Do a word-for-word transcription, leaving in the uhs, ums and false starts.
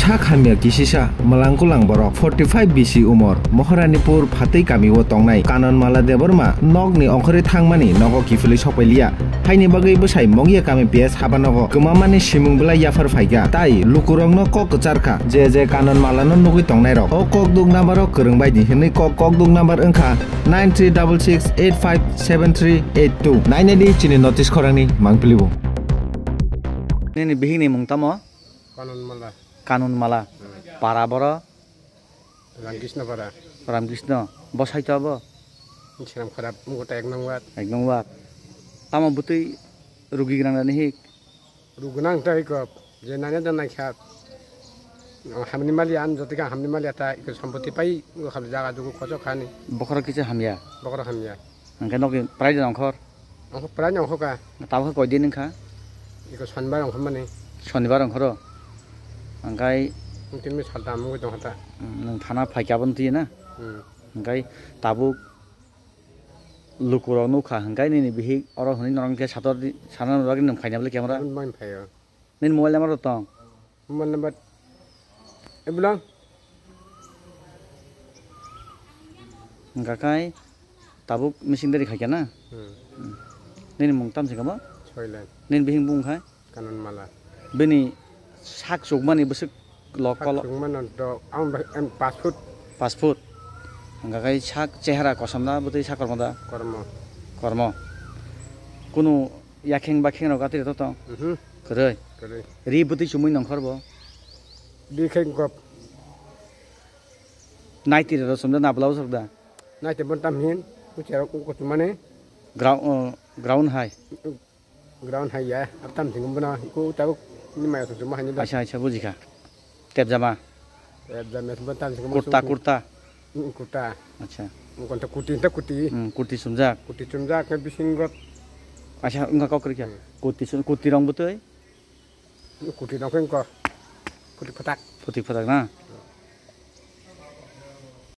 Kha khamya kisisa mwlang kulang borok forty five bisi umor Moharanipur Phatwi kamio tongnai Kanonmala Debbarma nokni ongkhorwi thangmani nogo kiphilwi sokpailiya. Haini bagwi bwsai Mongya kami P S haba nogo kwmamani simung belai yaphar phaikha, tai lukurokno kok kwcharkha. Je je Kanonmalano nugwi tongnairok o kokduk number-o kwrwng baidi hwnwi kok kokduk number wngkha nine three double six eight five seven three eight two. Nainadi chini notice khorangni mangpilibo. Nini bihikni mung tamo? Kanunmala. Kanunmala. Hmm. Para boro? Ramkrishnopara. Ramkrishno. Bo saito abo? Seram kharap, wngkha ta ek nong ward. Ek nong ward. Tamo bwtwi rugi gwnang rani hik? Rugi gwnang ta hik, je nanya da naikha. Hamni mali an jotoi kha hamni mali ata iko sompoti pai, wngkha jaga jugu kochok khani. Bokhorok kisa hamya? Bokhorok hamya. Hwnkhe nokni prai de nongkhor? Ongkhor prai nongkhor ka. Tabukhe koi din wngkha? Iko sonibar ongkhor mani. Sonibar ongkhoro? Hwnkhe? Tini saltam wngwi tongkha ta. Hmm, nwng thana phaikhe abo wngtwi na? Hmm. Hwnkhe tabuk lukurok nukha, hwnkhe nini bihik oro hwnwi norok khe sator di, sana bagwi nwng phaina bwle camera? Mani phaio. Nini mobile number rok tong? Mobile number. Eblang. Hwnkha khai tabuk missing dari khaikha na? Hmm. Hmm. Nini mung tam se kamo? Soilan. Nini bihing bung khai? Kanunmala. Bini sak chukmani bwswk lo kolo? Sak chukmano do, ang ba, em, pas foot. Pas foot. Hwnkha khai sak chehara kosom da, bwtwi sak kormo da? Kormo. Kormo. Kunu yakheng bakheng rok atwi rw tong? Mhm. Kwrwi? Kwrwi. Ri bwtwi chumui nongkhor bo? Ri khe gop. Naitwi rw somda na blouse rok da? Naitwi bo tam hin, kuchia rok kuchumani. Grou-, uh, ground hai? Ground hai ya, ab tam thwngwi bono, ku tabuk ni maya song song ma haino da. Acha, acha, bujikha. Tepjama? Tepjama, bo tam thwngwi ma Kurta, song song. Kurta? Mm, kurta. Acha. Wngkha ta kurti, ta kurti. Hmm, kurti sumjak? Kurti sumjak, khe bisingo. Acha, wngkha kok kwrwikha? Hmm. Kurti sum-, kurti rong bwtwi? Kurti rong khe wngkha. Kurti phatak. Kurti phatak na?